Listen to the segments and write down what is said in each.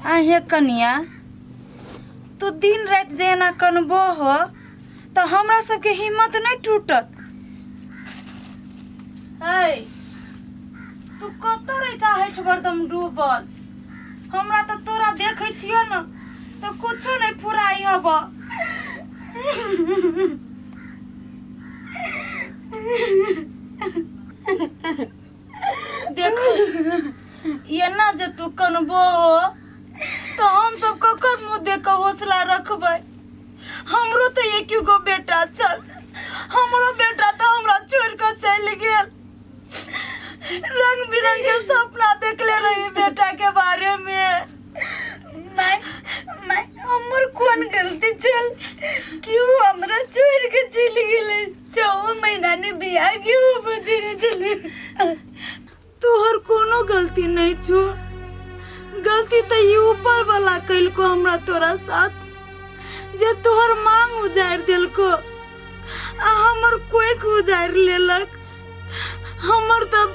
आहे कनिया, तू दिन राति जे एना कनबो हो तऽ हमरा सबके हिम्मत नहि टूटत। है तू कतऽ रहै छह हठि बरदम डूबल? हमरा तऽ तोरा देखै छियौ ने तऽ कुछो नहि फुराइ हब। देख, एना जे तू कनबो हो तऽ हम सब ककर मुँह देख कऽ हौसला रखबै? हमरो तऽ एक गो बेटा छल, हमरो बेटा तऽ हमरा छोड़ि कऽ चलि गेल। रंग बिरंग के सपना देखले रही बेटा के बारे में। माय, माय, हमर कोन गलती छल कि उ हमरा छोड़ के चलि गेलै? 6 महीना ने बियाह के बदले चले। तोहर कोनो गलती नहीं छो, गलती तो ई ऊपर वाला कैलको हमरा तोरा साथ, जे तोहर मांग उजारि देलको आ हमर कोख उजारि लेलक। हमर तऽ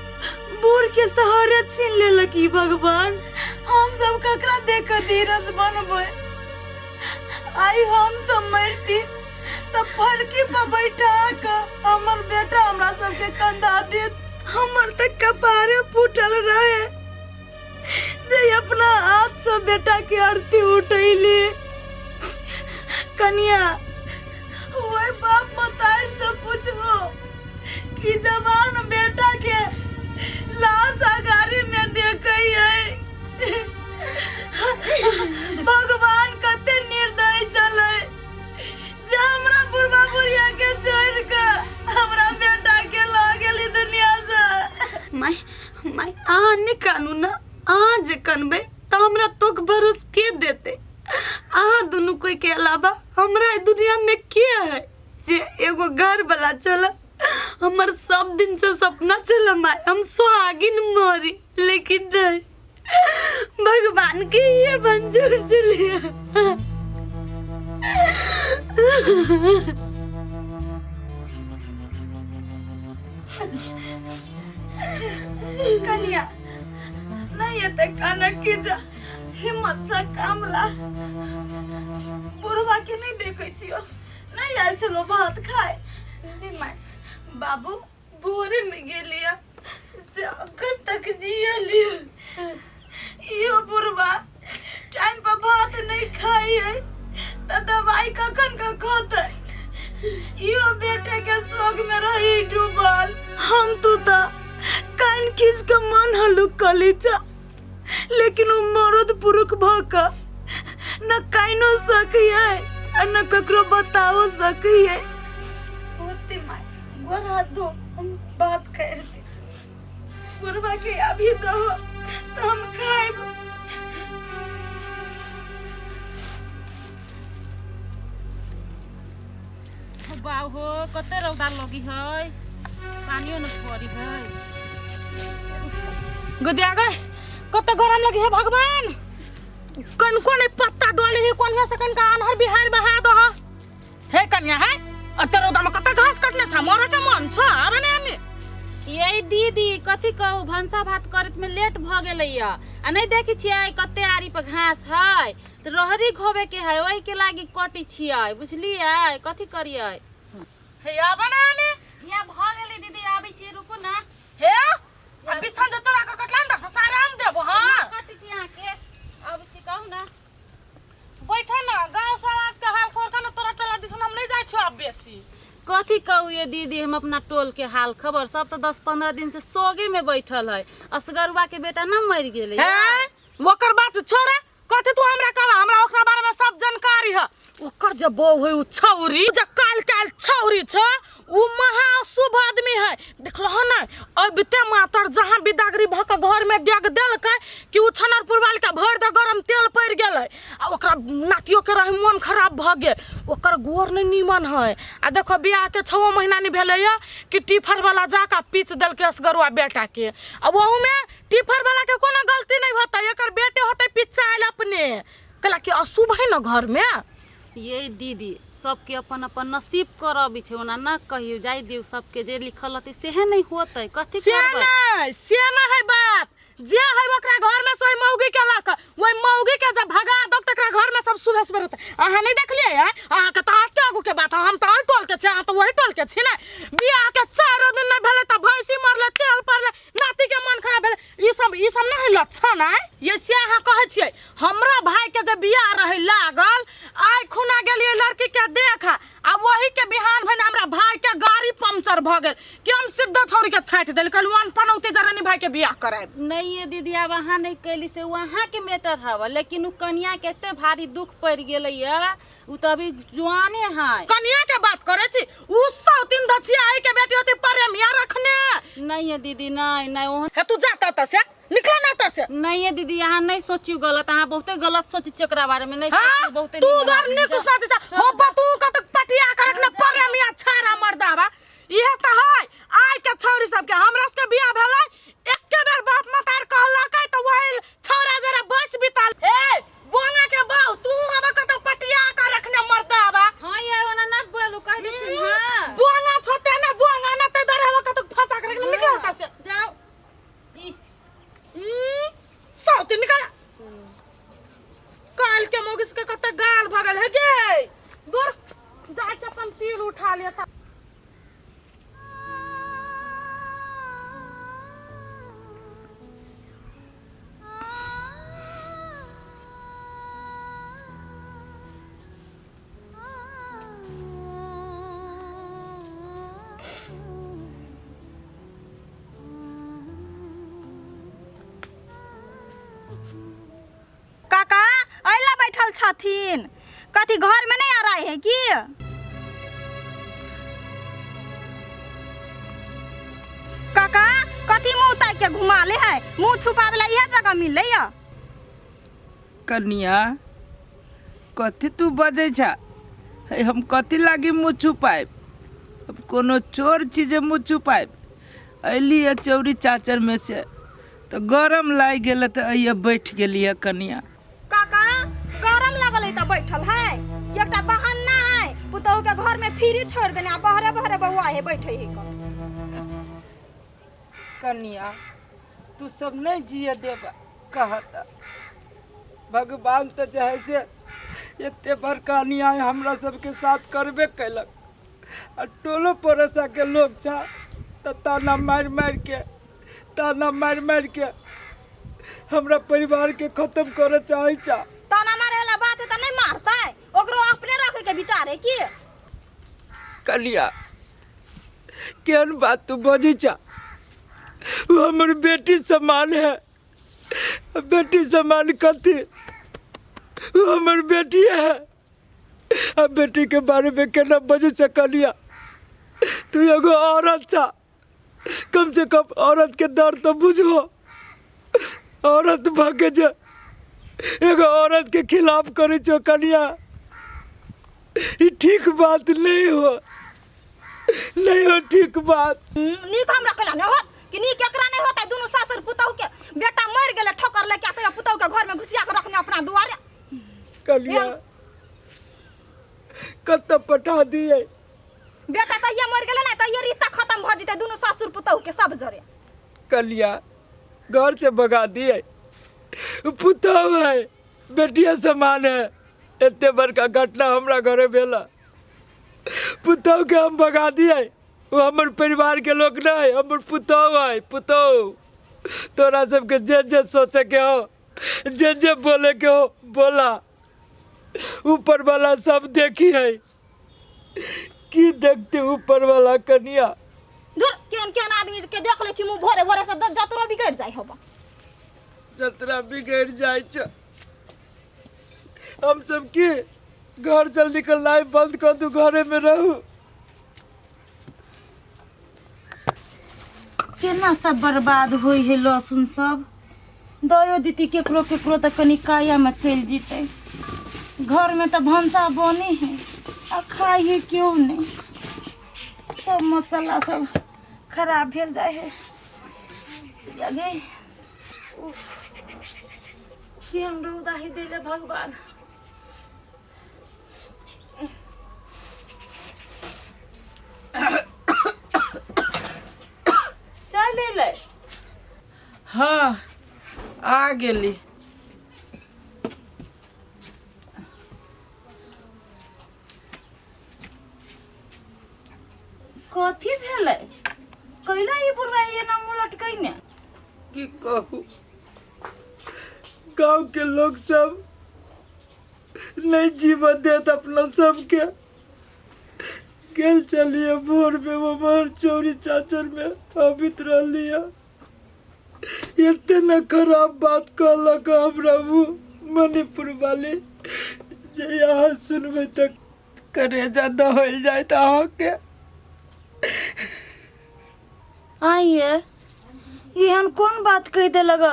बूढ़ के सहारे छीन लेलक ई भगवान। हम सब ककरा देख के धीरज बनबै? आइ हम सब मरती तऽ फरकी पर बैठा के हमर बेटा हमरा सबके कंधा देत। हमर तऽ कपारे फूटल रहे जे अपना हाथ से बेटा के आरती उठैली। कनिया, वही बाप मतार से पूछबो कि जवान बेटा के लाश अगारी में देखे है, भगवान कते निर्दयी चले जे हमरा बुढ़बा बुढ़िया के छोड़ के हमरा बेटा के लऽ गेली दुनिया से। माय, माय, अहाँ नहि कानू ने। अहाँ जे कनबै तऽ हमरा तोक भरोस के देतै? अहाँ दुनू कोई के अलावा हमरा एहि दुनिया में के है जे एगो घर वाला चल? हमर सब दिन से सपना चल माय, हम सुहागिन मरी, लेकिन नहीं, भगवान के ये मंजूर चलिए। कनिया, नहीं एते कानक की जा, हिम्मत से काम ला। बुढ़वा के नहीं देखे छियो, नहीं आयल छलो भात खाए? नहीं माय, बाबू भोरे में गेलिया से अखन तक जियलिया। इहो बुढ़वा टाइम पर भात नहीं खाई है तऽ दवाई कखन के खतै? इहो बेटे के शोक में रही डूबल। हम तू तऽ कान खींच के मन हलुक कऽ लै छा, लेकिन ओ मरद पुरुख भऽ कऽ न कानो सकैए आ न ककरो बताओ सकैए। होते माय, गोर हाथ धो, हम बात कर दै छी। बुढ़वा के अभी दहो तऽ हम खाएब। बाउ हो, कते रौदा लगी है, पानियो न पड़ी है। गोदिया गए, कते गरम लगी है भगवान। कनको नहीं पत्ता डोले है, कोन से कनका अनहर बिहार बहा दो। हे कन्या, है अते रौदा में कते घास कटने छ, मरे के मन छ आबे ने आनी। ये दीदी, कथी कहू, भनसा भात करैत में लेट भ गेलैया आ नहीं देखै छियै कते आरी पर घास है, तऽ रहरी घोबे के है, ओहि के लागी कटै छियै, बुझलियै? कथी करियै? हे आबे ने आनी। या भ गेलै दीदी, आबै छियै, रुकू ना। हे आ बिछन जे तोरा के कटला ने सारा हम देबो। हां, कटै छी अहाँके, आबै छी, कहू ना। बैठ ना, गांव समाज के हाल खबर का ना। तोरा टोला दिसन हम नहीं जाइ छियो आब बेसी। कथी कहू ये दीदी, हम अपना टोल के हाल खबर? सब तो 10-15 दिन से सोगे में बैठल है। असगरुआ के बेटा न मर गेलै। हे ओकर बात छोड़ा, कथी तू हमरा कहला? हमरा ओकरा बारे में सब जानकारी है। ओकर जे बहू है उ छौरी जे काल काल छौरी छ, उ महा अशुभ आदमी है। देखलहो ना, अबिते मातर जहाँ बिदागरी भ के घर में डेग देलकै कि उ छनरपुर वाली के भरि दे गरम तेल पड़ि गेलै आ ओकरा नातियो के रहे मन खराब भ गेल। ओकर गोर नहीं नीमन है आ देखो, बियाह के 6 महीना नहीं भेलै है कि टीफर वाला जाके पीच देलकै असगरुआ बेटा के। आ ओहू में टीफर वाला के कोनो गलती नहीं होतै, एकर बेटे होतै पिच्चा आयल अपने, कहला कि अशुभ है ना घर में। ये दीदी, सबके अपन अपन नसीब करबी छै, ओना न कहियो, जाय दियौ, सबके जे लिखल रहतै सेहे नहीं होतै, कथी से करबै? नहीं, से ना है बात। जे है ओकरा घर में सोई मौगी के लक, ओहि मौगी के जब उसबर होतै। अहाँ नहि देखलियै है? अहाँके तऽ आते आगू के बात है, हम तऽ एहि टोल के छी, अहाँ तऽ ओहि टोल के छी ने। बियाह के चारो दिन नहि भेलै तऽ भैंसी मरलै, तेल पड़लै, नाती के मन खराब भेलै, ई सब नहि है लक्षण आय। ये से अहाँ कहै छियै हमरा भाई के जे बियाह रहै लागल, आइ खुना गेलियै लड़की के देख आ वही के बिहान भेने हमरा भाई के गाड़ी पंचर भऽ गेल कि हम सीधा छौरी के छाटि देली, कहलहुँ अनपनौती जरनी भाई के बियाह करायब। नहीं ये दीदी, आब अहाँ नहीं कैली से ओ अहाँके मैटर हव, लेकिन उ कनिया के एते भारी दुख पड़ि गेलै ये, उ तऽ अभी जुआने है। कनिया के बात करे छी, उ सौतीन दछिया आई के बेटी होती प्रेमिया रखने। नहीं ये दीदी, नहीं नहीं ओहन। हे तू जा त से निकला ना त से। नहीं ये दीदी, अहाँ नहीं सोचियो गलत, अहाँ बहुते गलत सोचै छियै ओकरा बारे में, नहीं हाँ? सोचियो बहुते तू निमन बार आदमी, निक जा। सोचै छ, हो बा तू कतक पटिया के रखने प्रेमिया छाड़ा मर्दाबा। इहे त है आइ के छौरी सबके, हमरा सबके बियाह भेलै एके बेर बाप मतार कहलकै त वही छौरा जरा बस बिताल। ए बोंगा के बाऊ तू हवा कतौ पटिया के रखने मर्दाबा। हाँ ये ओना ना बोलू, कह दै छी हाँ। बोंगा छोटे ना बोंगा ना ते दर हवा कतौ फंसा के रखने, निकल होता से। जाओ। ई। सौती निकल। काल के मोगिस के कते गाल भगल है गे। दूर जा छै अपन तिल उठा लेता। काका अइला बैठल छथिन, कथी घर में नहीं आ रहा है की? काका कथी मुंह ताक के घुमा ले है, मुंह छुपावे ला इहे जगह मिलले या? कनिया कथी तू बजै छा? हे हम कथी लागी मुँह छुपाएब? अब कोनो चोर छी जे मुँह छुपाएब? अयली है चौरी चाचर में से तऽ गरम लागि गेल तऽ अइए बैठ गेली है कनिया। काका गरम लगल है तऽ बैठल है, एकटा बहाना है पुतहु के घर में फ्री छोड़ देने आ बहरे बहरे बौआ है बैठे है। कनिया तू सब नहीं जिए देबा कहता भगवान तऽ जे है से एते बड़का अन्याय हमरा सबके साथ करबे कैलक आ टोलो पड़ोसा के लोग छा तऽ ताना मारि मारि के ताना मारि मारि के हमरा परिवार के खत्म करऽ चाहै छा। ताना मारे वाला बात है तऽ नहीं मारतै, ओकरो अपने रखे के विचार है की? कनिया केहन बात तू बजै छा? वो हमर बेटी समान है, बेटी समान कथी? वो हमर बेटी है, आ बेटी के बारे में केना बजै छा कनिया? तू एगो औरत छा, कम से कम औरत के दर्द तो बुझो। औरत भके जे एगो औरत के खिलाफ करे छो कनिया, ई ठीक बात नहीं हो, नहीं हो ठीक बात। नीक हमरा कहला नहीं होत कि नीक एकरा नहीं होता, दुनू सासुर पुतहु के बेटा मर गेले ठोकर लेके आते पुतहु के घर में घुसिया के रखने अपना दुआरे। कनिया कत पठा दिए बेटा तहिया मर गेले ना तहिया रिश्ता खत्म भ जेतै दुनू सासुर पुतहु के सब जरे। कलिया घर से भगा दिए, पुतहु है बेटिया समान है, एते बड़का घटना हमरा घरे भेला, पुतहु के हम भगा दिए, वो हमर परिवार के लोग नहीं, हमर पुतहु है पुतहु। तोरा सबके जे जे सोचे के हो जे जे बोले के हो बोला, ऊपर वाला सब देखी है की देखते ऊपर वाला कनिया। धुर केहन केहन आदमी के देख ले छी मुंह भोरे भोरे से जतरो बिगड़ जाय होबा। जतरा बिगड़ जाय छ। हम सब की घर से निकलनाइ बंद कर दू, घरे में रहू। केना सब बर्बाद होइ है लहसुन सब, दयो दीती केकरो केकरो तऽ कनि कायामे चलि जेतै। घरमे तऽ भनसा बने है आ खाइ है केओ नहि, सब मसाला सब खराब भेल जाइ है। गे केहन रौदा है देले भगवान। चाय ले ले। हाँ आ गेली। कथी भेलै कैला ई बुढ़वा एना मुँह लटकैने की कहू गांव के लोग सब नहीं जीवन देत अपना सबके गेल चलिए भोर में वो भर चौरी चाचर में अबित रहलिए एते न खराब बात कहलक हमरा उ मणिपुर वाली जे यहाँ सुनबै तऽ करेजा दहल जायत अहाँके आइए एहन कोन बात कहि देलक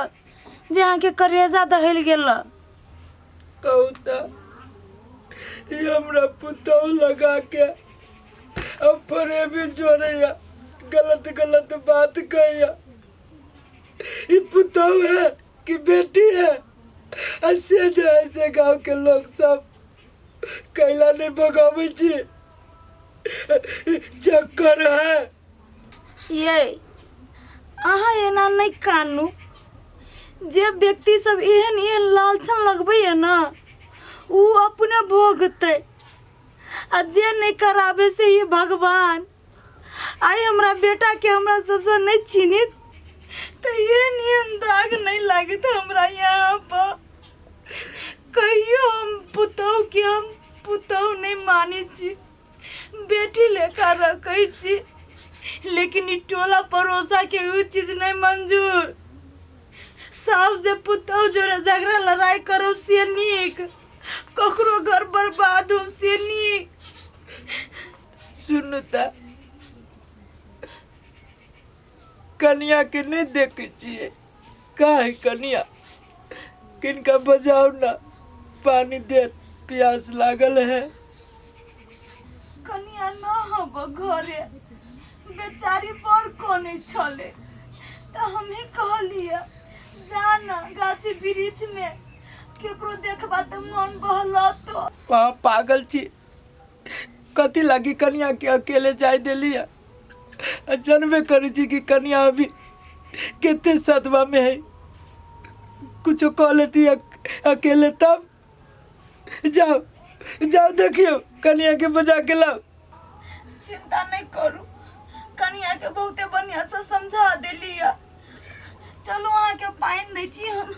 जे अहाँके करेजा दहलि गेल कहू तऽ ई हमरा पुतहु लगा के अब फरेबी जोड़ैया गलत गलत बात कहैया ई पुतहु है कि बेटी है ऐसे जे ऐसे गांव के लोग सब कैला नहीं भगाबै छी चक्कर है ये अहाँ एना नहि कानू जे व्यक्ति सब एहन एहन लालछन लगबैए ने ओ अपने भोगतै आ जे नहि कराबै से ई भगवान आइ हमरा बेटाके हमरा सबसँ नहि छीनित तऽ एहन एहन दाग नहि लागैत हमरा यहाँ पर कहियो हम पुतोहुके हम पुतोहु नहि मानै छी बेटी लेखा रखै छी लेकिन ई टोला पड़ोसा के उ चीज नहीं मंजूर सास जे पुतहु जोरे झगड़ा लड़ाई करो से नीक ककरो घर बर्बाद हो से नीक सुनू तऽ कनिया के नहि देखै छियै काहे कनिया किनका बजाउ ना पानी देत प्यास लागल है कनिया न हब घरे बेचारी बड़ कनै छलै तऽ हमही कहलियै जा न गाछ वृक्ष में केकरो देखबा तऽ मन बहलतो अहाँ पागल छी कथी लागी कनिया के अकेले जाय देलियै आ जानबे करै छी कि कनिया अभी कते सदमा में है कुछो कह लेती अकेले तब जाओ जाओ देखियो कनिया के बजा के लाओ चिंता नहीं करू कनिया के बहुते बढ़िया से समझा देलियै चलू अहाँके पानि दै छी हम